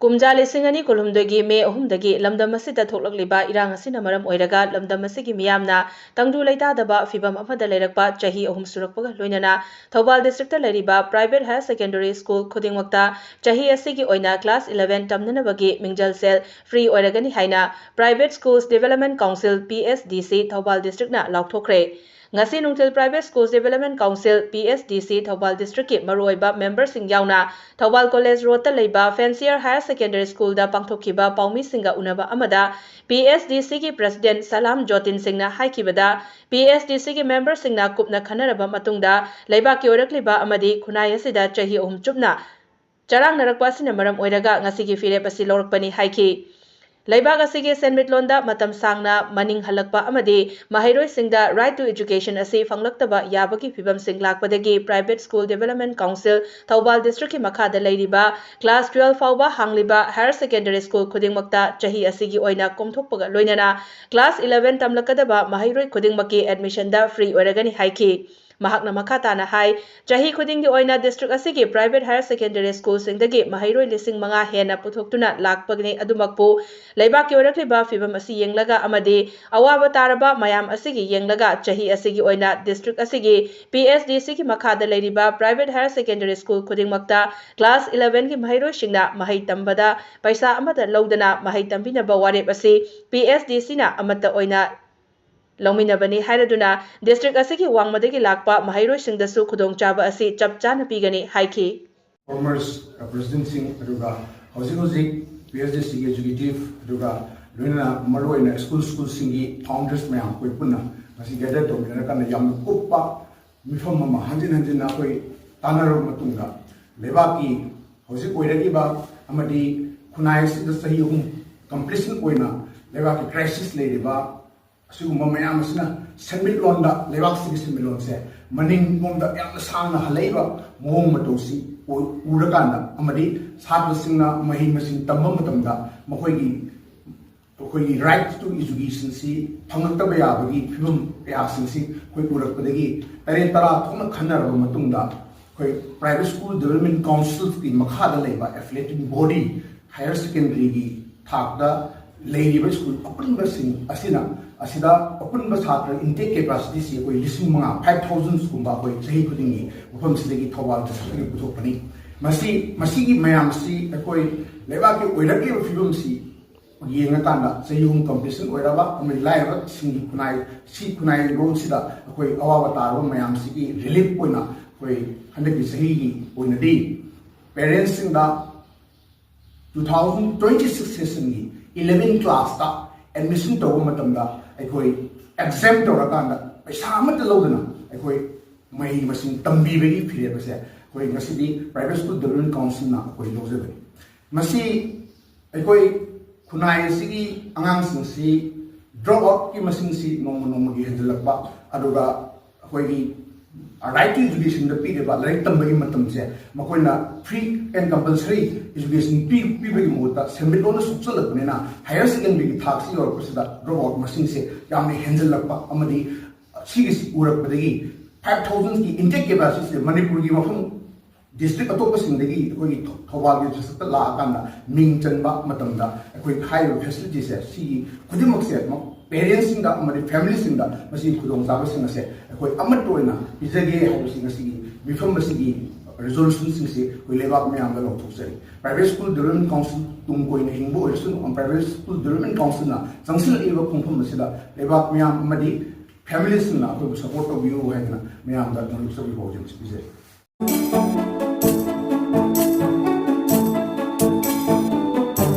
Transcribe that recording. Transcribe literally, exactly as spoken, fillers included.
ꯀꯨꯝꯖꯥ ꯂꯤꯁꯤꯡ ꯑꯅꯤ ꯀꯨꯟꯍꯨꯝꯗꯣꯏꯒꯤ ꯃꯦ ꯑꯍꯨꯝꯗꯒꯤ ꯂꯝꯗꯝ ꯑꯁꯤꯗ ꯊꯣꯛꯂꯛꯂꯤꯕ ꯏꯔꯥꯡ ꯑꯁꯤꯅ ꯃꯔꯝ ꯑꯣꯏꯔꯒ ꯂꯝꯗꯝ ꯑꯁꯤꯒꯤ ꯃꯤꯌꯥꯝꯅ ꯇꯪꯗꯨ ꯂꯩꯇꯥꯗꯕ ꯐꯤꯚꯝ ꯑꯃꯗ ꯂꯩꯔꯛꯄ ꯆꯍꯤ ꯑꯍꯨꯝ ꯁꯨꯔꯛꯄꯒ ꯂꯣꯏꯅꯅ ꯊꯧꯕꯥꯜ districtꯇ ꯂꯩꯔꯤꯕ private higher secondary school ꯈꯨꯗꯤꯡꯃꯛꯇ ꯆꯍꯤ ꯑꯁꯤꯒꯤ ꯑꯣꯏꯅ class eleven ꯇꯝꯅꯅꯕꯒꯤ ꯃꯤꯡꯖꯜ ꯁꯦꯜ free ꯑꯣꯏꯔꯒꯅꯤ ꯍꯥꯏꯅ Private Schools Development Council, P S D C, Thoubal districtꯅ ꯂꯥꯎꯊꯣꯛꯈ꯭ꯔꯦ꯫ ꯉꯁꯤ ꯅꯨꯡꯊꯤꯜ Private Schools Development Council, P S D C, Thoubal districtꯀꯤ ꯃꯔꯨꯑꯣꯏꯕ memberꯁꯤꯡ ꯌꯥꯎꯅ ꯊꯧꯕꯥꯜ college roadꯇ ꯂꯩꯕ Fancier Higher Secondary Schoolꯗ ꯄꯥꯡꯊꯣꯛꯈꯤꯕ ꯄꯥꯎꯃꯤꯁꯤꯡꯒ ꯎꯅꯕ ꯑꯃꯗ P S D Cꯒꯤ president ꯁꯂꯥꯝ ꯖꯣꯇꯤꯟ ꯁꯤꯡꯅ ꯍꯥꯏꯈꯤꯕꯗ, P S D Cꯒꯤ memberꯁꯤꯡꯅ ꯀꯨꯞꯅ ꯈꯟꯅꯔꯕ ꯃꯇꯨꯡꯗ ꯂꯩꯕꯥꯛꯀꯤ ꯑꯣꯏꯔꯛꯂꯤꯕ ꯑꯃꯗꯤ ꯈꯨꯟꯅꯥꯏ ꯑꯁꯤꯗ ꯆꯍꯤ ꯑꯍꯨꯝ ꯆꯨꯞꯅ ꯆꯔꯥꯡꯅꯔꯛꯄ ꯑꯁꯤꯅ ꯃꯔꯝ ꯑꯣꯏꯔꯒ ꯉꯁꯤꯒꯤ ꯐꯤꯔꯦꯞ ꯑꯁꯤ ꯂꯧꯔꯛꯄꯅꯤ ꯍꯥꯏꯈꯤ꯫ ꯂꯩꯕꯥꯛ ꯑꯁꯤꯒꯤ ꯁꯦꯟꯃꯤꯠꯂꯣꯟꯗ ꯃꯇꯝ ꯁꯥꯡꯅ ꯃꯅꯤꯡ ꯍꯜꯂꯛꯄ ꯑꯃꯗꯤ ꯃꯍꯩꯔꯣꯏꯁꯤꯡꯗ right to education ꯑꯁꯤ ꯐꯪꯂꯛꯇꯕ ꯌꯥꯕꯒꯤ ꯐꯤꯚꯝꯁꯤꯡ ꯂꯥꯛꯄꯗꯒꯤ Private School Development Council Thoubal districtꯀꯤ ꯃꯈꯥꯗ ꯂꯩꯔꯤꯕ class twelve ꯐꯥꯎꯕ ꯍꯥꯡꯂꯤꯕ higher secondary school ꯈꯨꯗꯤꯡꯃꯛꯇ ꯆꯍꯤ ꯑꯁꯤꯒꯤ ꯑꯣꯏꯅ ꯀꯣꯝꯊꯣꯛꯄꯒ ꯂꯣꯏꯅꯅ class eleven ꯇꯝꯂꯛꯀꯗꯕ ꯃꯍꯩꯔꯣꯏ ꯈꯨꯗꯤꯡꯃꯛꯀꯤ admissionꯗ free ꯑꯣꯏꯔꯒꯅꯤ ꯍꯥꯏꯈꯤ꯫ ꯃꯍꯥꯛꯅ ꯃꯈꯥ ꯇꯥꯅ ꯍꯥꯏ, ꯆꯍꯤ ꯈꯨꯗꯤꯡꯒꯤ ꯑꯣꯏꯅ district ꯑꯁꯤꯒꯤ private higher secondary schoolꯁꯤꯡꯗꯒꯤ ꯃꯍꯩꯔꯣꯏ ꯂꯤꯁꯤꯡ ꯃꯉꯥ ꯍꯦꯟꯅ ꯄꯨꯊꯣꯛꯇꯨꯅ ꯂꯥꯛꯄꯅꯤ꯫ ꯑꯗꯨꯃꯛꯄꯨ ꯂꯩꯕꯥꯛꯀꯤ ꯑꯣꯏꯔꯛꯂꯤꯕ ꯐꯤꯚꯝ ꯑꯁꯤ ꯌꯦꯡꯂꯒ ꯑꯃꯗꯤ ꯑꯋꯥꯕ ꯇꯥꯔꯕ ꯃꯌꯥꯝ ꯑꯁꯤꯒꯤ ꯌꯦꯡꯂꯒ ꯆꯍꯤ ꯑꯁꯤꯒꯤ ꯑꯣꯏꯅ district ꯑꯁꯤꯒꯤ P S D Cꯒꯤ ꯃꯈꯥꯗ ꯂꯩꯔꯤꯕ private higher secondary school ꯈꯨꯗꯤꯡꯃꯛꯇ class elevenꯒꯤ ꯃꯍꯩꯔꯣꯏꯁꯤꯡꯅ ꯃꯍꯩ ꯇꯝꯕꯗ ꯄꯩꯁꯥ ꯑꯃꯠꯇ ꯂꯧꯗꯅ ꯃꯍꯩ ꯇꯝꯕꯤꯅꯕ ꯋꯥꯔꯦꯞ ꯑꯁꯤ P S D Cꯅ ꯑꯃꯠꯇ ꯑꯣꯏꯅ ꯂꯧꯃꯤꯟꯅꯕꯅꯤ ꯍꯥꯏꯔꯗꯨꯅ district ꯑꯁꯤꯒꯤ ꯋꯥꯡꯃꯗꯒꯤ ꯂꯥꯛꯄ ꯃꯍꯩꯔꯣꯏꯁꯤꯡꯗꯁꯨ ꯈꯨꯗꯣꯡꯆꯥꯕ ꯑꯁꯤ ꯆꯞ ꯆꯥꯅ ꯄꯤꯒꯅꯤ ꯍꯥꯏꯈꯤ꯫ Former presidentꯁꯤꯡ ꯑꯗꯨꯒ ꯍꯧꯖꯤꯛ ꯍꯧꯖꯤꯛ P S D Cꯒꯤ executive ꯑꯗꯨꯒ ꯂꯣꯏꯅꯅ ꯃꯔꯨꯑꯣꯏꯅ school schoolꯁꯤꯡꯒꯤ founders ꯃꯌꯥꯝ ꯑꯩꯈꯣꯏ ꯄꯨꯟꯅ ꯉꯁꯤ gather ꯇꯧꯃꯤꯟꯅꯔꯀꯥꯟꯗ ꯌꯥꯝꯅ ꯀꯨꯞꯄ ꯃꯤꯐꯝ ꯑꯃ ꯍꯟꯖꯤꯟ ꯍꯟꯖꯤꯟꯅ ꯑꯩꯈꯣꯏ ꯇꯥꯟꯅꯔꯕ ꯃꯇꯨꯡꯗ ꯂꯩꯕꯥꯛꯀꯤ ꯍꯧꯖꯤꯛ ꯑꯣꯏꯔꯛꯂꯤꯕ ꯑꯃꯗꯤ ꯈꯨꯟꯅꯥꯏ ꯑꯁꯤꯗ ꯆꯍꯤ ꯑꯍꯨꯝ completion ꯑꯣꯏꯅ ꯂꯩꯕꯥꯛꯀꯤ crisis ꯂꯩꯔꯤꯕ ꯑꯁꯤꯒꯨꯝꯕ ꯃꯌꯥꯝ ꯑꯁꯤꯅ ꯁꯦꯟꯃꯤꯠꯂꯣꯟꯗ ꯂꯩꯕꯥꯛꯁꯤꯒꯤ ꯁꯦꯟꯃꯤꯠꯂꯣꯟꯁꯦ ꯃꯅꯤꯡꯂꯣꯝꯗ ꯌꯥꯝꯅ ꯁꯥꯡꯅ ꯍꯜꯂꯛꯏꯕ ꯃꯑꯣꯡ ꯃꯇꯧꯁꯤ ꯎ- ꯎꯔꯀꯥꯟꯗ ꯑꯃꯗꯤ ꯁꯥꯇ꯭ꯔꯁꯤꯡꯅ ꯃꯍꯩ ꯃꯁꯤꯡ ꯇꯝꯕ ꯃꯇꯝꯗ ꯃꯈꯣꯏꯒꯤ ꯑꯩꯈꯣꯏꯒꯤ right to educationꯁꯤ ꯐꯪꯂꯛꯇꯕ ꯌꯥꯕꯒꯤ ꯐꯤꯕꯝ ꯀꯌꯥꯁꯤꯡꯁꯤ ꯑꯩꯈꯣꯏ ꯎꯔꯛꯄꯗꯒꯤ ꯇꯔꯦꯠ ꯇꯔꯥ ꯊꯣꯛꯅ ꯈꯟꯅꯔꯕ ꯃꯇꯨꯡꯗ ꯑꯩꯈꯣꯏ Private School Development Councilꯒꯤ ꯃꯈꯥꯗ ꯂꯩꯕ affiliated body ꯍꯥꯌꯔ ꯁꯦꯀꯦꯟꯗꯔꯤꯒꯤ ꯊꯥꯛꯇ ꯂꯩꯔꯤꯕ ꯁ꯭ꯀꯨꯜ ꯑꯄꯨꯟꯕꯁꯤꯡ ꯑꯁꯤꯅ, ꯑꯁꯤꯗ ꯑꯄꯨꯟꯕ ꯁꯥꯇ꯭ꯔ intake capacityꯁꯤ ꯑꯩꯈꯣꯏ ꯂꯤꯁꯤꯡ ꯃꯉꯥ, five thousandꯒꯨꯝꯕ ꯑꯩꯈꯣꯏ ꯆꯍꯤ ꯈꯨꯗꯤꯡꯒꯤ ꯃꯐꯝꯁꯤꯗꯒꯤ ꯊꯧꯕꯥꯜ ꯗꯤꯁꯇ꯭ꯔꯤꯛꯇꯒꯤ ꯄꯨꯊꯣꯛꯄꯅꯤ꯫ ꯃꯁꯤ, ꯃꯁꯤꯒꯤ ꯃꯌꯥꯝꯁꯤ ꯑꯩꯈꯣꯏ ꯂꯩꯕꯥꯛꯀꯤ ꯑꯣꯏꯔꯛꯂꯤꯕ ꯐꯤꯕꯝꯁꯤ ꯌꯦꯡꯉꯀꯥꯟꯗ, ꯆꯍꯤ ꯑꯍꯨꯝ ꯀꯝꯄ꯭ꯂꯤꯁꯟ ꯑꯣꯏꯔꯕ ꯑꯃꯗꯤ ꯂꯥꯏꯔꯕꯁꯤꯡꯒꯤ ꯈꯨꯟꯅꯥꯏ, ꯁꯤ ꯈꯨꯟꯅꯥꯏꯔꯣꯜꯁꯤꯗ ꯑꯩꯈꯣꯏ ꯑꯋꯥꯕ ꯇꯥꯔꯕ ꯃꯌꯥꯝꯁꯤꯒꯤ ꯔꯤꯂꯤꯐ ꯑꯣꯏꯅ ꯑꯩꯈꯣꯏ ꯍꯟꯗꯛꯀꯤ ꯆꯍꯤꯒꯤ ꯑꯣꯏꯅꯗꯤ ꯄꯦꯔꯦꯟꯁꯁꯤꯡꯗ two thousand twenty six sessionꯒꯤ eleven classꯇ admission ꯇꯧꯕ ꯃꯇꯝꯗ ꯑꯩꯈꯣꯏ exempt ꯇꯧꯔꯀꯥꯟꯗ ꯄꯩꯁꯥ ꯑꯃꯠꯇ ꯂꯧꯗꯅ ꯑꯩꯈꯣꯏ ꯃꯍꯩ ꯃꯁꯤꯡ ꯇꯝꯕꯤꯕꯒꯤ ꯐꯤꯔꯦꯞ ꯑꯁꯦ ꯑꯩꯈꯣꯏ ꯉꯁꯤꯗꯤ Private School Development Councilꯅ ꯑꯩꯈꯣꯏ ꯂꯧꯖꯕꯅꯤ꯫ ꯃꯁꯤ ꯑꯩꯈꯣꯏ ꯈꯨꯟꯅꯥꯏ ꯑꯁꯤꯒꯤ ꯑꯉꯥꯡꯁꯤꯡꯁꯤ drop outꯀꯤ ꯃꯁꯤꯡꯁꯤ ꯅꯣꯡꯃ ꯅꯣꯡꯃꯒꯤ ꯍꯦꯟꯖꯜꯂꯛꯄ, ꯑꯗꯨꯒ ꯑꯩꯈꯣꯏꯒꯤ right to educationꯗ ꯄꯤꯔꯤꯕ ꯂꯥꯏꯔꯤꯛ ꯇꯝꯕꯒꯤ ꯃꯇꯝꯁꯦ ꯃꯈꯣꯏꯅ free and compulsory education ꯄꯤ-, ꯄꯤꯕꯒꯤ ꯃꯍꯨꯠꯇ ꯁꯦꯟꯃꯤꯠꯂꯣꯟꯅ ꯁꯣꯛꯆꯜꯂꯛꯄꯅꯤꯅ ꯍꯥꯌꯔ ꯁꯦꯀꯦꯟꯗꯔꯤꯒꯤ ꯊꯥꯛꯁꯤ ꯌꯧꯔꯛꯄꯁꯤꯗ drop out ꯃꯁꯤꯡꯁꯦ ꯌꯥꯝꯅ ꯍꯦꯟꯖꯜꯂꯛꯄ ꯑꯃꯗꯤ ꯁꯤꯒꯤꯁꯤ ꯎꯔꯛꯄꯗꯒꯤ five thousandꯒꯤ intake capacityꯁꯦ ꯃꯅꯤꯄꯨꯔꯒꯤ ꯃꯐꯝ ꯗꯤꯁꯇ꯭ꯔꯤꯛ ꯑꯇꯣꯞꯄꯁꯤꯡꯗꯒꯤ ꯑꯩꯈꯣꯏꯒꯤ ꯊꯧ-, ꯊꯧꯕꯥꯜꯒꯤ ꯗꯤꯁꯇ꯭ꯔꯤꯛꯇ ꯂꯥꯛꯑꯀꯥꯟꯗ ꯃꯤꯡ ꯆꯟꯕ ꯃꯇꯝꯗ ꯑꯩꯈꯣꯏ ꯍꯥꯏꯔꯤꯕ facilityꯁꯦ ꯁꯤꯒꯤ ꯈꯨꯗꯤꯡꯃꯛꯁꯦ ꯄꯦꯔꯦꯟꯁꯁꯤꯡꯗ ꯑꯃꯗꯤ ꯐꯦꯃꯤꯂꯤꯁꯤꯡꯗ ꯃꯁꯤꯒꯤ ꯈꯨꯗꯣꯡꯆꯥꯕꯁꯤꯡ ꯑꯁꯦ ꯑꯩꯈꯣꯏ ꯑꯃꯠꯇ ꯑꯣꯏꯅ ꯄꯤꯖꯒꯦ ꯍꯥꯏꯕꯁꯤ ꯉꯁꯤꯒꯤ ꯃꯤꯐꯝ ꯑꯁꯤꯒꯤ ꯔꯤꯖꯣꯂꯨꯁꯟꯁꯤꯡꯁꯤ ꯑꯩꯈꯣꯏ ꯂꯩꯕꯥꯛ ꯃꯌꯥꯝꯗ ꯂꯧꯊꯣꯛꯆꯔꯤ꯫ Private School Development Council ꯇꯨꯡ ꯀꯣꯏꯅ ꯍꯤꯡꯕ ꯑꯣꯏꯔꯁꯅꯨ, Private School Development Councilꯅ ꯆꯪꯁꯤꯜꯂꯛꯂꯤꯕ ꯈꯣꯡꯐꯝ ꯑꯁꯤꯗ ꯂꯩꯕꯥꯛ ꯃꯌꯥꯝ ꯑꯃꯗꯤ ꯐꯦꯃꯤꯂꯤꯁꯤꯡꯅ ꯑꯩꯈꯣꯏꯕꯨ ꯁꯄꯣꯔꯠ ꯇꯧꯕꯤꯌꯨ ꯍꯥꯏꯗꯅ ꯃꯌꯥꯝꯗ ꯅꯣꯂꯨꯛꯆꯕꯒꯤ ꯄꯥꯎꯖꯦꯜ ꯑꯁꯤ ꯄꯤꯖꯔꯤ꯫